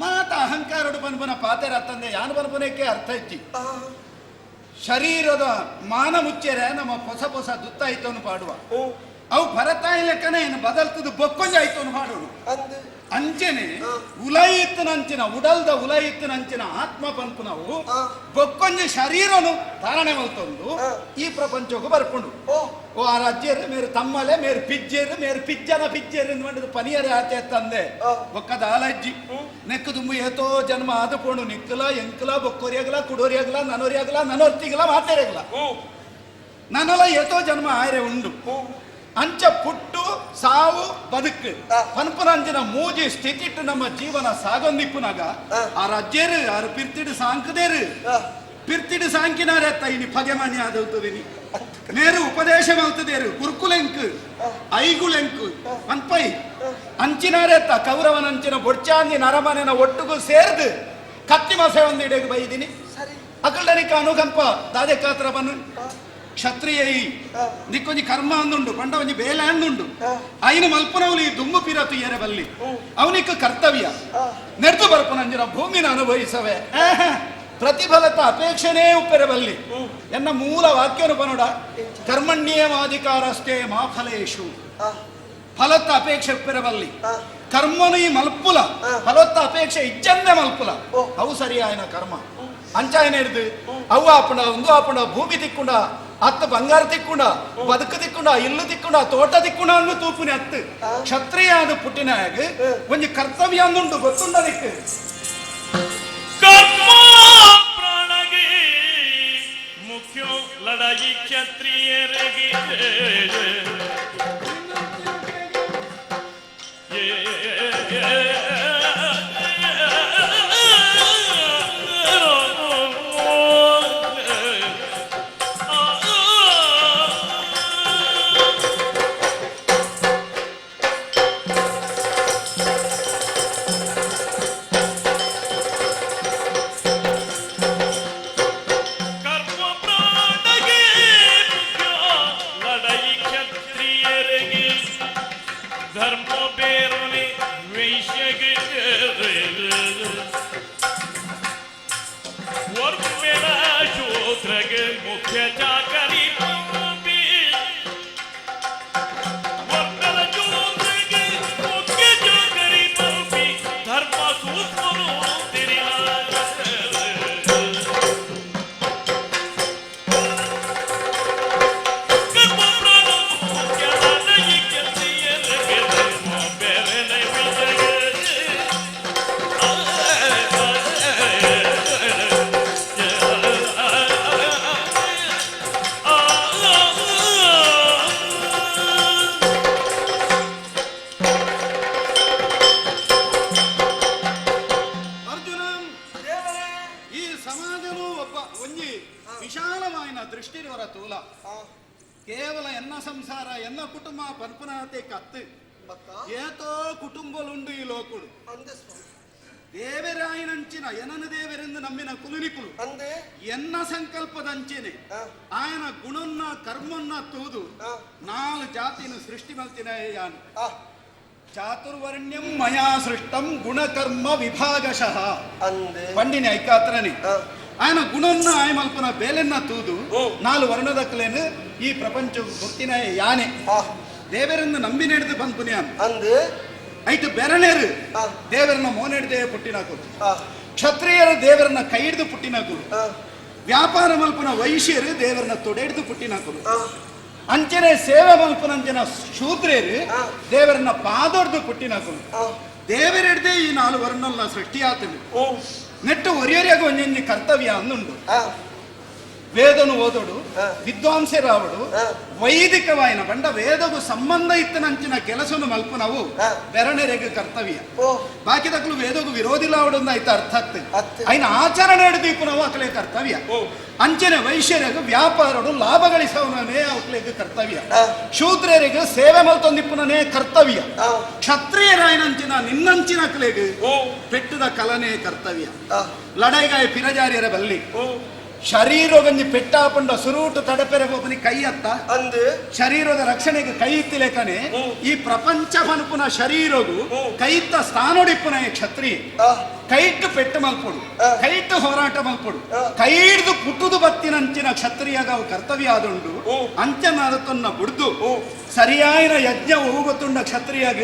ಮಾತ ಅಹಂಕಾರಡು ಪನ್ಪನ ಪಾತೆರ ಅತ್ತಂದೆ ಯಾನು ಪನ್ಪನೇಕೆ ಅರ್ಥ ಇಜ್ಜಿ ಶರೀರದ ಮಾನ ಮುಚ್ಚೆರೆ ನಮ್ಮ ಹೊಸ ಹೊಸ ದುತ್ತಾಯಿತವನ್ನು ಪಾಡುವ ಅವು ಭರತಾಯಿ ಲೆಕ್ಕನೆ ಏನು ಬದಲ್ತದ ಬೊಕ್ಕೊಂಜ ಆಯ್ತು ಮಾಡೋಣ ಅಂದು ಅಂಚೆನೆ ಉಲಯಿತ್ತನಂಚಿನ ಉಡಲ್ದ ಉಲಯಿತ್ತನಂಚಿನ ಆತ್ಮ ಪನ್ಪುನವು ಬೊಕ್ಕೊಂಜ ಶರೀರನು ಧಾರಣೆ ಮಲ್ತೊಂದು ಈ ಪ್ರಪಂಚಕ್ಕೂ ಬರ್ಕೊಂಡು ಓ ಆ ರಾಜ್ಯರು ಮೇರು ತಮ್ಮಲೆ ಮೇರು ಪಿಜ್ಜೇರು ಮೇರು ಪಿಜ್ಜನ ಪಿಜ್ಜೇರು ಎಂದು ಮಾಡಿದ ಪನಿಯರ ಆತೆ ತಂದೆ ಬೊಕ್ಕದ ಆಲಜ್ಜಿ ನೆಕ್ಕು ತುಂಬು ಏತೋ ಜನ್ಮ ಆದುಕೊಂಡು ನಿಕ್ಕಲ ಎಂಕಲ ಬೊಕ್ಕೋರಿಯಾಗಲ ಕುಡೋರಿಯಾಗಲ ನನೋರಿಯಾಗಲ ನನೊರ್ತಿಗಲ ಮಾತೆರೆಗಲ ನನಲ ಏತೋ ಜನ್ಮ ಆಯರೆ ಉಂಡು ಅಂಚ ಪುಟ್ಟು ಸಾವು ಬದುಕು ಪನ್ಪುನಂಚಿನ ಮೂಜಿ ಸ್ಥಿತಿಟ್ಟು ನಮ್ಮ ಜೀವನ ಸಾಗೊಂದಿಪ್ಪುನಾಗ ಆ ರಾಜ್ಯರು ಆರು ಪಿರ್ತಿಡು ಸಾಂಕದೇರು ಪಿರ್ತಿಡು ಸಾಂಕಿನಾರೆ ತೈನಿ ಪಗೆಮಾನಿ ಆದೌತದಿನಿ ನೇರು ಉಪದೇಶ ಮಲ್ತದೇರು ಗುರುಕುಲೆಂಕ್ ಐಗುಲೆಂಕ್ ಪನ್ಪೈ ಅಂಚಿನಾರೆ ತ ಕೌರವನಂಚಿನ ಬೊಡ್ಚಾಂದಿ ನರಮನೆನ ಒಟ್ಟುಗು ಸೇರ್ದು ಕತ್ತಿ ಮಸೆ ಒಂದು ಇಡೆಗೆ ಬೈದಿನಿ ಅಕಲ್ಡನಿಕ ಅನುಕಂಪ ದಾದೆ ಕಾತರ ಬನ್ನು ಕ್ಷತ್ರಿಯ ನಿಕ್ಕೊಂಜಿ ಕರ್ಮ ಅಂದುಂಡು ಪಂಡ ಒಂಜಿ ಬೇಲೆ ಅಂದುಂಡು ಐನು ಮಲ್ಪನವಲು ಈ ದುಂಬು ಪಿರತು ಏರೆ ಬಲ್ಲಿ ಅವನಿಕ್ಕ ಕರ್ತವ್ಯ ನೆಡ್ದು ಬರ್ಪನಂಜಿನ ಭೂಮಿನ ಅನುಭವಿಸವೆ ಪ್ರತಿಫಲತ ಅಪೇಕ್ಷೆನೇ ಉಪ್ಪೆರೆ ಬಲ್ಲಿ ಎನ್ನ ಮೂಲ ವಾಕ್ಯನು ಬನುಡ ಕರ್ಮಣ್ಯೇವಾಧಿಕಾರಷ್ಟೇ ಮಾ ಫಲೇಶು ಫಲತ್ತ ಅಪೇಕ್ಷೆ ಉಪ್ಪೆರೆ ಬಲ್ಲಿ ಕರ್ಮನು ಈ ಮಲ್ಪುಲ ಫಲತ್ತ ಅಪೇಕ್ಷೆ ಇಜ್ಜಂದೆ ಮಲ್ಪುಲ ಅವು ಸರಿಯಾಯನ ಕರ್ಮ ಅಂಚಾಯನ ಹಿಡ್ದು ಅವು ಆಪುಂಡ ಒಂದು ಆಪುಂಡ ಭೂಮಿ ತಿಕ್ಕೊಂಡ ಅತ್ತ ಬಂಗಾರ ತಿಕ್ಕೊಂಡ ಬದುಕು ತಿಕ್ಕೊಂಡ ಇಲ್ಲು ತಿಕ್ಕೊಂಡ ತೋಟ ತಿಕ್ಕೊಂಡ ಅನ್ನು ತೂಪುನಿ ಅತ್ತು ಕ್ಷತ್ರಿಯ ಅದು ಪುಟ್ಟಿನಾಗ ಒಂಜಿ ಕರ್ತವ್ಯ ಅಂದುಂಡು ಗೊತ್ತುಂಡ ದಿಕ್ಕು ಕರ್ಮ ಪ್ರಾಣಗೆ ಮುಖ್ಯ ಲಡಾಯಿ ಕ್ಷತ್ರಿಯರಿಗೆ ಕರ್ಮ ಪ್ರಾಣಗೆ ಮುಖ್ಯ ಲಡಾಯಿ ಕ್ಷತ್ರಿಯರಿಗೆ ಧರ್ಮ ಬೇರನೆ ವೈಶ್ಯಗೆ ವರ್ಮೆಣ ಶೂದ್ರಗೆ ಮುಖ್ಯ ಚಾಕರಿ ಪಾಪಿ. ವರ್ಣನ ಶೂದ್ರಗೆ ಮುಖ್ಯ ಚಾಕರಿ ಪಾಪಿ. ಧರ್ಮ ಸೂಕ್ಷ್ಮನು ತಿಳಿಲ. ಕರ್ಮ ಪ್ರಾಣ ಮುಖ್ಯ ಲಡಾಯಿ ಕ್ಷತ್ರಿಯರಿಗೆ ಧರ್ಮ ಬೇರನೆ ವಿಜಯ. ಎನ್ನ ಸಂಸಾರ ಎನ್ನ ಕುಟುಂಬ ಪನ್ಪುನಾತೆ ಕತ್ತು. ಏತೋ ಕುಟುಂಬಲುಂಡು ಈ ಲೋಕುಡು. ದೇವರಾಯನಂಚಿನ ಎನನ ದೇವರೆಂದು ನಮ್ಮಿನ ಕುಲುನಿಕುಲು ಎನ್ನ ಸಂಕಲ್ಪದಂಚಿನೆ ಆಯನ ಗುಣನ್ನ ಕರ್ಮನ್ನ ತೂದು ನಾಲ್ ಜಾತಿನ ಸೃಷ್ಟಿ ಮಲ್ತಿನ ಯಾನು. ಚಾತುರ್ವರ್ಣ್ಯಂ ಮಯಾ ಸೃಷ್ಟಂ ಗುಣಕರ್ಮ ವಿಭಾಗಶಃ ಪಂಡಿನಿ ಐಕಾತ್ರನಿ. ಆಯನ ಗುಣನ್ನ ಆಯ ಮಲ್ಪನ ಬೇಲೆನ್ನ ತೂದು ನಾಲ್ ವರ್ಣದಕ್ಕಲೇನು ಈ ಪ್ರಪಂಚ ಗೊತ್ತಿನ ಯಾನೆ. ದೇವರನ್ನು ನಂಬಿ ನಡೆದು ಬಂದ್ಪುನಿ ಐತು ಬೆರಣೇರು ದೇವರನ್ನ ಮೋನೆಡ್ದೆ ಪುಟ್ಟಿನಾಕುಲು, ಕ್ಷತ್ರಿಯರ ದೇವರನ್ನ ಕೈ ಹಿಡಿದು ಪುಟ್ಟಿನಾಕುಲು, ವ್ಯಾಪಾರ ಮಲ್ಪನ ವೈಶ್ಯರು ದೇವರನ್ನ ತೊಡೆಹಿಡಿದು ಪುಟ್ಟಿನಾಕುಲು, ಅಂಚನೆ ಸೇವೆ ಮಲ್ಪನಂಚಿನ ಶೂದ್ರೇರು ದೇವರನ್ನ ಪಾದೊಡ್ದು ಪುಟ್ಟಿನಾಕುಲು. ದೇವರೆಡ್ದೆ ಈ ನಾಲ್ ವರ್ಣಲ್ಲ ಸೃಷ್ಟಿಯಾತನು ನೆಟ್ಟು ಒರಿಯರಿಯಾಗ ಒಂಜೊಂಜಿ ಕರ್ತವ್ಯ ಅನ್ನುಂಡು. ವೇದನು ಓದೋಡು, ವಿದ್ವಾಂಸರಾವಡು, ವೈದಿಕವಾಯಿನ ಬಂಡ ವೇದಗೂ ಸಂಬಂಧ ಇತ್ತನಂಚಿನ ಕೆಲಸನು ಮಲ್ಪುನವು ಬೆರಣೆರೆಗೆ ಕರ್ತವ್ಯ. ಬಾಕಿದಕ್ಕಲು ವೇದಗೂ ವಿರೋಧಿಲ್ಲ ಅವಡೊಂದು ಆಯ್ತು ಅರ್ಥ ಆಗ್ತದೆ. అయిన ಆಚರಣೆ ಹಿಡಿದೀಪುನವು ಅಕಲೆ ಕರ್ತವ್ಯ. ಅಂಚನೆ ವೈಶ್ಯರಿಗೆ ವ್ಯಾಪಾರಡು ಲಾಭ ಗಳಿಸವನೇ ಅವಕ್ಲೆಗೆ ಕರ್ತವ್ಯ. ಶೂದ್ರರಿಗೆ ಸೇವೆ ಮಲ್ತೊಂದಿಪ್ಪುನನೇ ಕರ್ತವ್ಯ. ಕ್ಷತ್ರಿಯರಾಯನಂಚಿನ ನಿನ್ನಂಚಿನ ಅಕ್ಲೆಗೆ ಪೆಟ್ಟದ ಕಲನೇ ಕರ್ತವ್ಯ. ಲಡೈಗಾಯ ಪಿರಜಾರಿಯರ ಬಲ್ಲಿ ಶರೀರಗಂಜಿ ಪೆಟ್ಟಾಪಂಡ ಸುರೂಟು ತಡಪೆರೆ ಒಬ್ಬನಿ ಕೈ ಅತ್ತ ಶರೀರದ ರಕ್ಷಣೆಗೆ ಕೈ ಇತ್ತಿಲೇಕನೆ ಈ ಪ್ರಪಂಚ ಮನುಪುನ ಶರೀರಗು ಕೈತ್ತ ಸ್ಥಾನೊಡಿಪ್ಪುನ ಕ್ಷತ್ರಿಯ. ಕೈಟ್ಟು ಪೆಟ್ಟು ಮಲ್ಪೊಡು, ಕೈಟ್ಟು ಹೋರಾಟ ಮಲ್ಪೊಡು, ಕೈ ಹಿಡಿದು ಪುಟ್ಟುದು ಬತ್ತಿನಂಚಿನ ಕ್ಷತ್ರಿಯಾಗ ಅವು ಕರ್ತವ್ಯ ಆದುಂಡು. ಅಂಚನಾದತನ್ನ ಬುಡ್ದು ಸರಿಯಾಯಿನ ಯಜ್ಞ ಹೋಗುತ್ತುಂಡ ಕ್ಷತ್ರಿಯಾಗ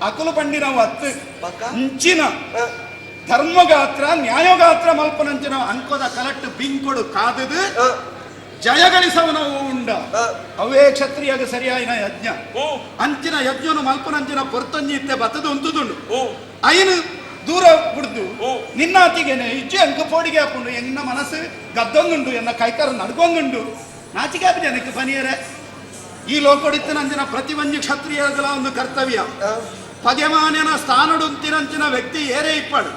ಅಕುಲು ಪಂಡಿನವು ಅತ್ತು ಅಂಚಿನ ಧರ್ಮಗಾತ್ರ ನ್ಯಾಯಗಾತ್ರ ಮಲ್ಪನಂಚಿನ ಅಂಕೋದ ಕಲಟ್ಟು ಬಿಂಕೊಡು ಕಾದದು ಜಯಗಳಿಸವನವು ಉಂಡ ಅವೇ ಕ್ಷತ್ರಿಯಾಗ ಸರಿಯಾಯಿನ ಯಜ್ಞ. ಅಂಚಿನ ಯಜ್ಞನು ಮಲ್ಪನಂಚಿನ ಪೊರ್ತಂಜಿ ಇತ್ತೆ ಬತ್ತದು ಉಂತುದುಂಡು. ಐನು ದೂರ ಬಿಡ್ದು ನಿನ್ನಾತಿಗೆನೆ ಇಜ್ಜೆ ಅಂಕ ಪೋಡಿಗೆ ಹಾಕೊಂಡು ಎನ್ನ ಮನಸ್ಸು ಗದ್ದೊಂದುಂಡು, ಎನ್ನ ಕೈಕಾರ ನಡ್ಕೊಂದುಂಡು, ನಾಚಿಕೆ ಆಪಿದೆ ನನಗೆ ಪನಿಯರೆ. ಈ ಲೋಕೊಡಿತ್ತನಂಚಿನ ಪ್ರತಿವಂಜಿ ಕ್ಷತ್ರಿಯಗಳ ಒಂದು ಕರ್ತವ್ಯ. ಪಗೆಮಾನ್ಯನ ಸ್ಥಾನಡುಂತಿನಂಚಿನ ವ್ಯಕ್ತಿ ಏರೇ ಇಪ್ಪಾಡು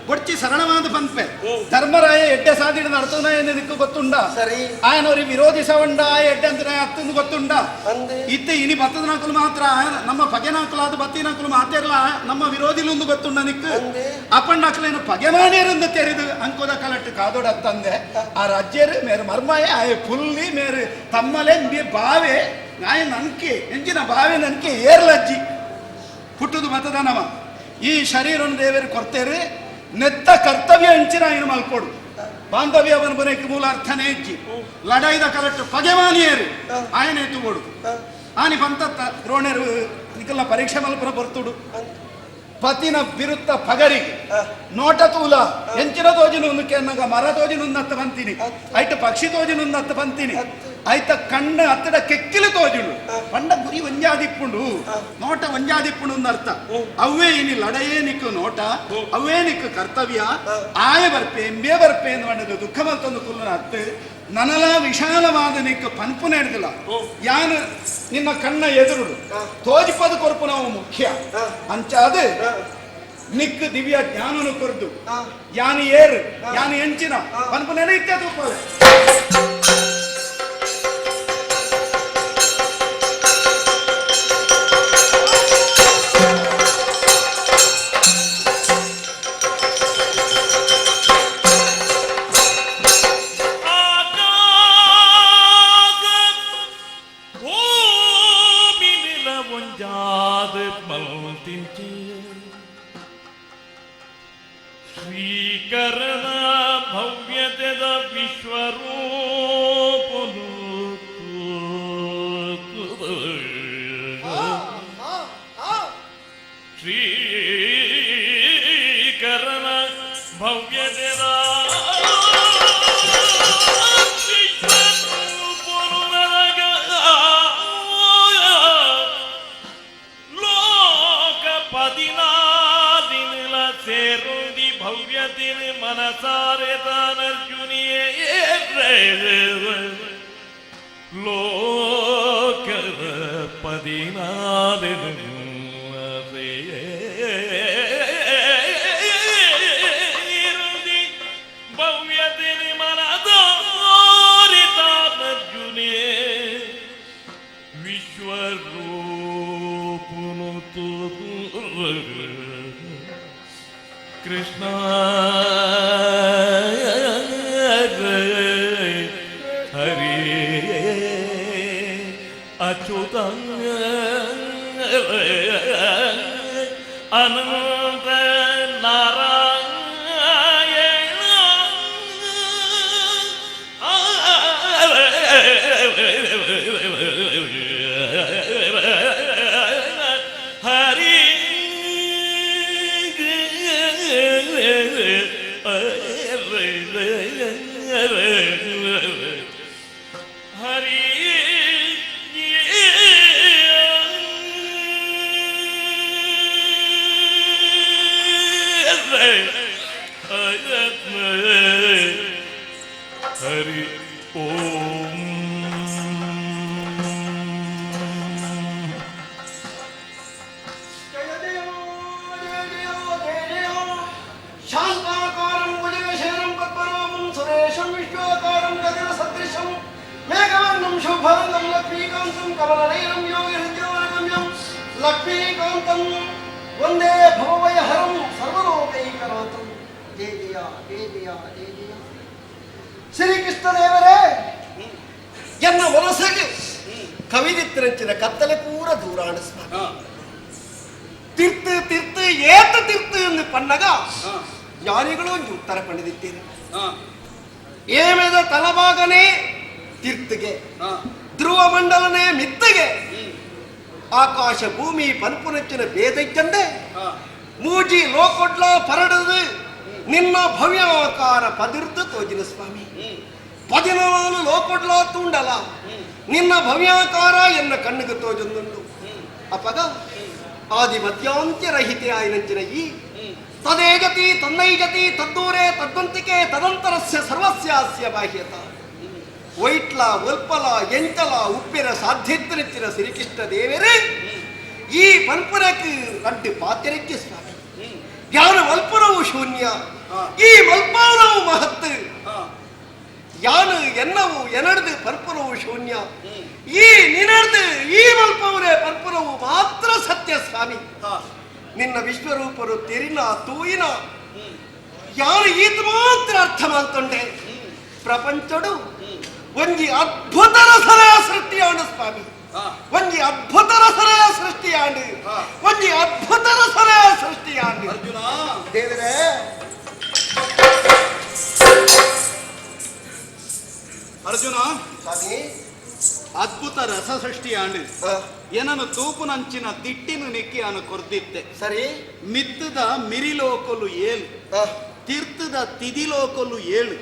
ಬೊಡ್ಚಿ ಸರಳವಾದ ಪನ್ಪೆ ಧರ್ಮರಾಯ ಎಡ್ಡೆ ಸಾದಿಡ ನಡ್ತನ ನಿಕ್ಕು ಗೊತ್ತುಂಡ. ಆಯನವ್ರಿ ವಿರೋಧಿಸವಂಡ ಆ ಎಡ್ಡೆ ಅಂತ ಅತ್ತಂದು ಗೊತ್ತುಂಡ. ಇತ್ತೆ ಇನಿ ಬತ್ತದನಾಕಲು ಮಾತ್ರ ನಮ್ಮ ಪಗೆನಾಕಲಾದ ಬತ್ತಿನಾಕಲು ಮಾತೇರ್ಲ ನಮ್ಮ ವಿರೋಧಿಲೊಂದು ಗೊತ್ತುಂಡ ನಿಕ್ಕು. ಅಪ್ಪಣ್ಣಾಕಲೇನು ಪಗೆಮಾನ್ಯರಿಂದ ತೆರೆದು ಅಂಕೋದ ಕಲಟ್ಟು ಕಾದೋಡ ತಂದೆ ಆ ರಾಜ್ಯರು ಮೇರು ಮರ್ಮಾಯ ಆಯ ಪುಲ್ಲಿ ಮೇರು ತಮ್ಮಲೆ ಬಾವೆ ನಾಯ ನನ್ಕೆ ಎಂಜಿನ ಬಾವೆ ನನ್ಕೆ ಏರ್ಲಜ್ಜಿ ಹುಟ್ಟುದು ಮತದಾನವ ಈ ಶರೀರವನ್ನು ದೇವರು ಕೊಡ್ತೇರೆ ನೆತ್ತ ಕರ್ತವ್ಯ ಅಂಚಿನ ಏನು ಮಲ್ಪೋಡು. ಬಾಂಧವ್ಯವನ್ನು ಬರಕ್ಕೆ ಮೂಲ ಅರ್ಥನೇ ಇಜ್ಜಿ. ಲಡಾಯಿದ ಕಲಟ್ಟು ಪಗೆಮಾನಿಯರು ಆಯನೆ ತೂಗೋಡು ಆನಿ ಪಂತ ದ್ರೋಣರು ನಿಕಲ್ಲ ಪರೀಕ್ಷೆ ಮಲ್ಪುರ ಬರ್ತುಡು. ಪತಿನ ವಿರುದ್ಧ ಪಗರಿಗೆ ನೋಟ ತೂಲ ಎಂಚಿನ ತೋಜಿನ ಒಂದು ಕೆನ್ನಗ ಮರ ತೋಜಿನ ಒಂದು ಅತ್ತ ಬಂತೀನಿ, ಐಟ ಪಕ್ಷಿ ತೋಜಿನ ಒಂದು ಅತ್ತ ಬಂತೀನಿ, ಐತ ಕಣ್ಣ ಅತ್ತಡ ಕೆಕ್ಕಿಲು ತೋಜುಂಡು ಪಂಡ ಗುರಿ ಒಂಜಾದಿಪ್ಪುಂಡು ನೋಟ ಒಂಜಾದಿಪ್ಪುಂಡು ಒಂದು ಅರ್ಥ. ಅವೇ ಇನಿ ಲಡಯೇ ನಿಕ್ಕು ನೋಟ, ಅವೇ ನಿಕ್ಕು ಕರ್ತವ್ಯ. ಆಯ ಬರ್ಪೆ ಎಂಬೇ ಬರ್ಪೆ ಎಂದು ಮಾಡಿದ ದುಃಖ ಮಲ್ತೊಂದು ಕುಲ್ಲನ ಅತ್ತು ನನಲ ವಿಶಾಲವಾದ ನಿಕ್ಕು ಪನ್ಪುನ ಹಿಡ್ದಿಲ್ಲ. ಯಾನು ನಿನ್ನ ಕಣ್ಣ ಎದುರುಡು ತೋಜಿಪದ ಕೊರಪು ನಾವು ಮುಖ್ಯ ಅಂಚಾದ ನಿಕ್ಕು ದಿವ್ಯ ಜ್ಞಾನನು ಕೊರ್ದು ಯಾನು ಏರು ಯಾನು ಎಂಚಿನ ಪನ್ಪುನ ಇತ್ತೆ ತೂಪಲೆ. ಶ್ರೀಕರಣ ಭವ್ಯತೆದ ವಿಶ್ವರೂಪನು ಶ್ರೀಕರಣ ಭವ್ಯತೆದ ವಿಶ್ವರೂಪನು ನನಗ ಲೋಕ ಪದಿನಾದಿನಿಲ ಸೇರುಂದಿ ಭವ್ಯತಿನ ಮನಸಾರೆ ತಾನರ್ಜುನಿಯೇ ಲೋಕ ಪದಿನಾದಿನ ಸೇರುಂದಿ ಭವ್ಯತಿನ ಮನದಾರಿ ತಾನರ್ಜುನಿಯೇ. ವಿಶ್ವರೂಪುನು ತೂದು ಕೃಷ್ಣ ಹರಿ ಅಚ್ಯುತ ಅನಂತ ನಾರಾಯಣ. ಹರಿ ಹರಿ. ಹರಿ ಓಂ. ಜಯ ಜಯ ಜಯ ಜಯ ಜಯ ಜಯ. ಶಾಂತಾಕಾರಂ ಭುಜಗಶಯನಂ ಪದ್ಮನಾಭಂ ಸುರೇಶಂ ವಿಶ್ವಾಕಾರಂ ಗಗನ ಸದೃಶಂ ಮೇಘವರ್ಣಂ ಶುಭಾಂಗಂ ಲಕ್ಷ್ಮೀಕಾಂತಂ ಕಮಲನಯನಂ ಯೋಗಿಹೃದ್ಯೋನಗಮ್ಯಂ ಲಕ್ಷ್ಮೀಕಾಂತಂ ವಂದೇ ಭವಭಯಹರಂ ಸರ್ವಲೋಕೈಕನಾಥಂ. ಜಯ ಜಯ ಜಯ ಜಯ ಜಯ ಜಯ. ಶ್ರೀಕೃಷ್ಣದೇವರೇ, ಎನ್ನ ಮನಸ್ಸಿಗೆ ಕವಿದಿತ್ತಿರಂಚಿನ ಕತ್ತಲೆ ಪೂರ ದೂರಾಣ ಸ್ವಾಮಿ. ತಿರ್ತು ತಿರ್ತು ಏತ ತಿರ್ತು ಎಂದು ಪನ್ನಗ ಜ್ಞಾನಿಗಳು ಒಂದು ಉತ್ತರ ಪಡೆದಿದ್ದೇನೆ. ಏಮೆದ ತಲಭಾಗನೇ ತಿರ್ತಿಗೆ, ಧ್ರುವ ಮಂಡಲನೇ ಮಿತ್ತಿಗೆ, ಆಕಾಶ ಭೂಮಿ ಪನ್ಪುನಚ್ಚಿನ ಭೇದಕ್ಕೆಂದೆ ಮೂಜಿ ಲೋಕೊಡ್ಲ ಪರಡದು ನಿನ್ನ ಭವ್ಯಾಕಾರ ಪದಿರ್ದು ತೋಜಿನ ಸ್ವಾಮಿ. 14 ಲೋಕೊಡ್ಲ ತೂಂಡಲ ನಿನ್ನ ಭವ್ಯಾಕಾರ ಎನ್ನ ಕಣ್ಣಿಗೆ ತೋಜೊಂದುಂಡು. ಅಪಗ ಆದಿ ಮಧ್ಯಾಂತ್ಯ ರಹಿತೆ ಆಯ್ನಂಚಿನ ಈ ತದೇಜತಿ ತನ್ನೈಜತಿ ತದ್ದೂರೇ ತದ್ವಂತಿಕೆ ತದಂತರಸ್ಯ ಸರ್ವಸ್ಯಾಸ್ಯ ಬಾಹ್ಯತ ವೈಟ್ಲ ಒಲ್ಪಲ ಎಂಚಲ ಉಪ್ಪಿನ ಸಾಧ್ಯತೆನಿಚ್ಚಿನ ಶ್ರೀಕೃಷ್ಣ ದೇವರೇ, ಈ ಪನ್ಪುರಕ್ಕೆ ರಡ್ಡು ಪಾತಿರಕ್ಕೆ ಸ್ವಾಮಿ. ಯಾನ ಮಲ್ಪುರವು ಶೂನ್ಯ, ಈ ಮಲ್ಪುರವು ಮಹತ್ತು. ಯಾನು ಎನ್ನವು ಎನಡ್ದು ಪರ್ಪುರವು ಶೂನ್ಯ, ಈ ನಿನಡ್ದು ಈ ಮಲ್ಪವರೇ ಪರ್ಪುರವು ಮಾತ್ರ ಸತ್ಯ ಸ್ವಾಮಿ. ನಿನ್ನ ವಿಶ್ವರೂಪರು ತೆರಿನ ತೂಯಿನ ಯಾರು ಈತ ಮಾತ್ರ ಅರ್ಥ ಮಾಡ್ಕೊಂಡೆ. ಪ್ರಪಂಚಡು ಒಂಜಿ ಅದ್ಭುತ ರಸರ ಸೃಷ್ಟಿಯಾಣ ಸ್ವಾಮಿ, ಒಂಜಿ ಅದ್ಭುತ ರಸರ ಸೃಷ್ಟಿಯಾಂಡು, ಒಂಜಿ ಅದ್ಭುತ ರಸರ ಸೃಷ್ಟಿಯಾಂಡು. ಅರ್ಜುನ. ದೇವರೇ. ಅರ್ಜುನ. ಸ್ವಾಮಿ. ಅದ್ಭುತ ರಸ ಸೃಷ್ಟಿಯಾಂಡು ಏನನು ತೂಪುನಂಚಿನ ದಿಟ್ಟಿನ ನಿಕ್ಕಿ ಅನು ಕೊರ್ದಿತ್ತೆ. ಸರಿ. ಮಿತ್ತದ ಮಿರಿಲೋಕೊಲು 7, ತೀರ್ಥದ ತಿದಿಲೋಕೊಲು 7,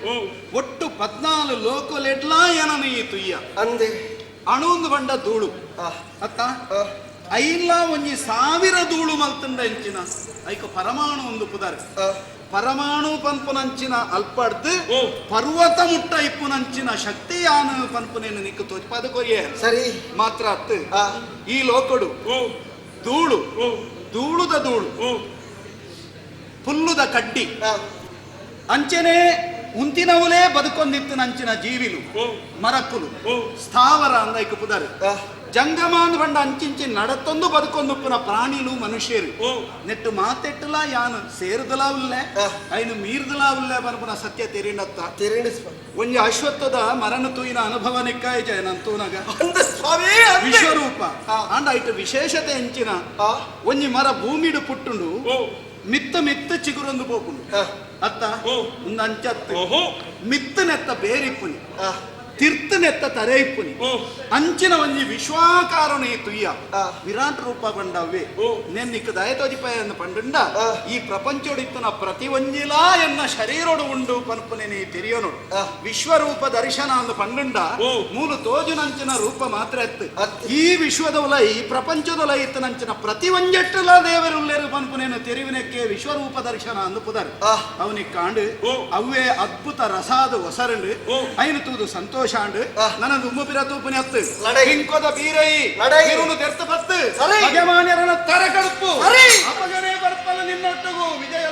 ಒಟ್ಟು 14 ಲೋಕೊಲೆಡ್ಲಾ ಏನನು ಈ ತುಯ್ಯ. ಅಂದೆ. ಅಣುಂದು ಬಂಡ ಧೂಳು ಅತ್ತ ಐನ್ಲಾ ಒಂಜಿ 1000 ಧೂಳು ಮಲ್ತಂಡ ಎಂಚಿನ ಐಕ ಪರಮಾಣು ಒಂದು ಪುದರ್. ಪರಮಾಣು ಪನ್ಪುನಂಚಿನ ಅಲ್ಪಡ್ದು ಪರ್ವತ ಮುಟ್ಟ ಇಪ್ಪುನಂಚಿನ ಶಕ್ತಿ ಯಾನು ಪನ್ಪುನೇನು ನಿಕ್ಕು ತೋಚ್ಪಾದ ಕೊರಿಯೆ. ಸರಿ. ಮಾತ್ರ ಅತ್ತು ಈ ಲೋಕಡು ಧೂಳು, ಧೂಳುದ ಧೂಳು, ಪುಲ್ಲುದ ಕಡ್ಡಿ, ಅಂಚೆನೆ ಉಂತಿನವುಲೇ ಬದುಕೊಂದಿತ್ತು ನಂಚಿನ ಜೀವಿಲು, ಮರಕ್ಕುಲು, ಸ್ಥಾವರ ಅಂದೈಕ ಪುದರ್, ಜಂಗಮಾನ್ ಬಂಡ ಅಂಚಿಂಚಿ ನಡತೊಂದು ಬದುಕೊಂದುಪ್ಪುನ ಪ್ರಾಣಿಲು ಮನುಷ್ಯರು ನೆಟ್ಟು ಮಾತೆಟ್ಟಲ ಯಾನು ಸೇರುದಲಾ ಉಲ್ಲೆ ಐನು ಮೀರ್ದಲಾ ಉಲ್ಲೆ ಬನ್ಪುನ ಸತ್ಯ ತೆರಿಂಡತ್ತ. ತೆರಿಂಡ ಸ್ವಾಮಿ. ಒಂಜಿ ಅಶ್ವತ್ಥದ ಮರಣ ತೂಯಿನ ಅನುಭವ ನಿಕ್ಕಾಯ ಜಯ ತೂನಗ ಅಂದ ಸ್ವಾಮಿ, ಅಂದೆ. ವಿಶ್ವರೂಪ ಆಂಡ ಐಟ ವಿಶೇಷತೆ ಎಂಚಿನ ಒಂಜಿ ಮರ ಭೂಮಿಡು ಪುಟ್ಟುಂಡು ಮಿತ್ತ ಮಿತ್ತ ಚಿಗುರೊಂದು ಪೋಪುಂಡು ಅತ್ತ ಒಂದು ಅಂಚತ್ತು ಮಿತ್ತನೆತ್ತ ಬೇರಿಪ್ಪುನಿ, ತಿರ್ತನೆತ್ತ ತರೆ ಇಪ್ಪುನಿ, ಅಂಚಿನ ಒಂಜಿ ವಿಶ್ವಾಕಾರಣ ಈ ತುಯ್ಯ ವಿರಾಟ್ ರೂಪ ಬಂಡವ್ವೆ. ನೆನ್ನಿಕ್ ದಯತೋಜಿಪಾಯ ಪಂಡುಂಡ ಈ ಪ್ರಪಂಚೋಡಿತ್ತನ ಪ್ರತಿ ಒಂಜಿಲಾ ಎನ್ನ ಶರೀರೋಡು ಉಂಡು ಪನ್ಪುನೆ ನೀ ತೆರಿಯೋನು. ವಿಶ್ವರೂಪ ದರ್ಶನ ಅಂದು ಪಂಡುಂಡ ಮೂಲು ತೋಜುನಂಚಿನ ರೂಪ ಮಾತ್ರ ಎತ್ತು ಈ ವಿಶ್ವದೊಲ ಈ ಪ್ರಪಂಚದೊಲ ಇತ್ತನಂಚಿನ ಪ್ರತಿ ಒಂಜೆಟ್ಟುಲ ದೇವರುಲ್ಲೇರು ಪನ್ಪುನೇನು ತೆರಿವಿನಕ್ಕೆ ವಿಶ್ವರೂಪ ದರ್ಶನ ಅಂದು ಪುದರ್. ಅವನಿಗೆ ಕಾಂಡು ಅವ್ವೇ ಅದ್ಭುತ ರಸಾದ ಒಸರಂಡು ಐನು ತೂದು ಸಂತೋಷ ಆಂಡು. ನನ್ನ ದುಮ್ಮು ಪಿರ ತೂಪುನಿ ಅತ್ತು ಹಿಂಕೊದ ಬೀರೈ ತಿರುನು ತೆರ್ತ ಪತ್ತು ಸರಿ. ಅಗಮಾನ್ಯರನ ತರೆ ಕಡುಪು ಸರಿ. ಅಪಗನೆ ಬರ್ಪಲ ನಿನ್ನೊಟ್ಟುಗು ವಿಜಯ.